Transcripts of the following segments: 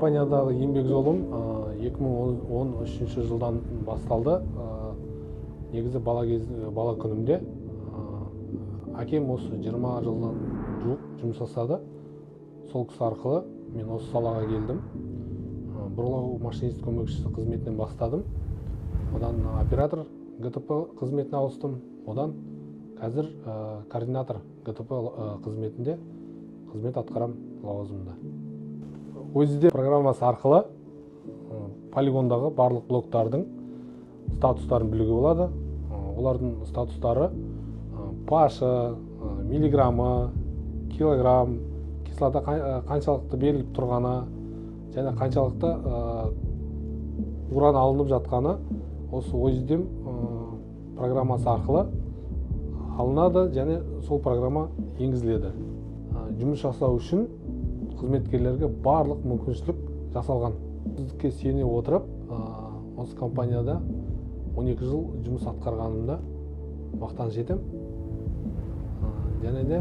Компаниядағы еңбек жолым 2013 жылдан басталды. Негізі бала күнімде әкем осы 20 жылдан жуық жұмыс жасады. Сол кісі арқылы мен осы салаға келдім. Бұрғылау машинист көмекшісі қызметінен бастадым. Одан оператор ГТП қызметіне ауыстым. Одан қазір координатор ГТП қызметінде қызмет атқарам лауазымында. ОЗД программасы арқылы полигондағы барлық блоктардың статустарын білуге болады. Олардың статустары pH, миллиграммы, килограмм, кислота қаншалықты беріліп тұрғаны және қаншалықты уран алынып жатқаны осы ОЗД программасы арқылы алынады және сол программа енгізіледі. Жұмыс жасау үшін қызметкерлерге барлық мүмкіншілік жасалған. Біздікке сене отырып, осы компанияда 12 жыл жұмыс атқарғанымда мақтаныш етемін. Және де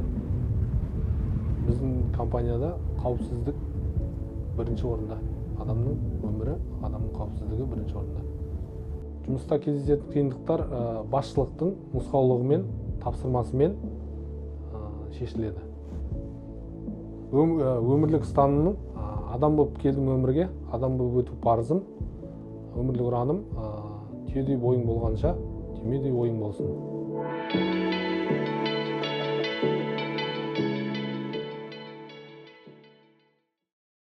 біздің компанияда қауіпсіздік бірінші орында. Адамның өмірі, адамның қауіпсіздігі бірінші орында. Жұмыста кездесетін қиындықтар басшылықтың нұсқаулығымен, тапсырмасымен шешіледі. Өмірлік ұстанымым, адам болып келдім өмірге, адам болып өту парызым. Өмірлік ұраным, түйедей бойың болғанша, түймедей ойың болсын.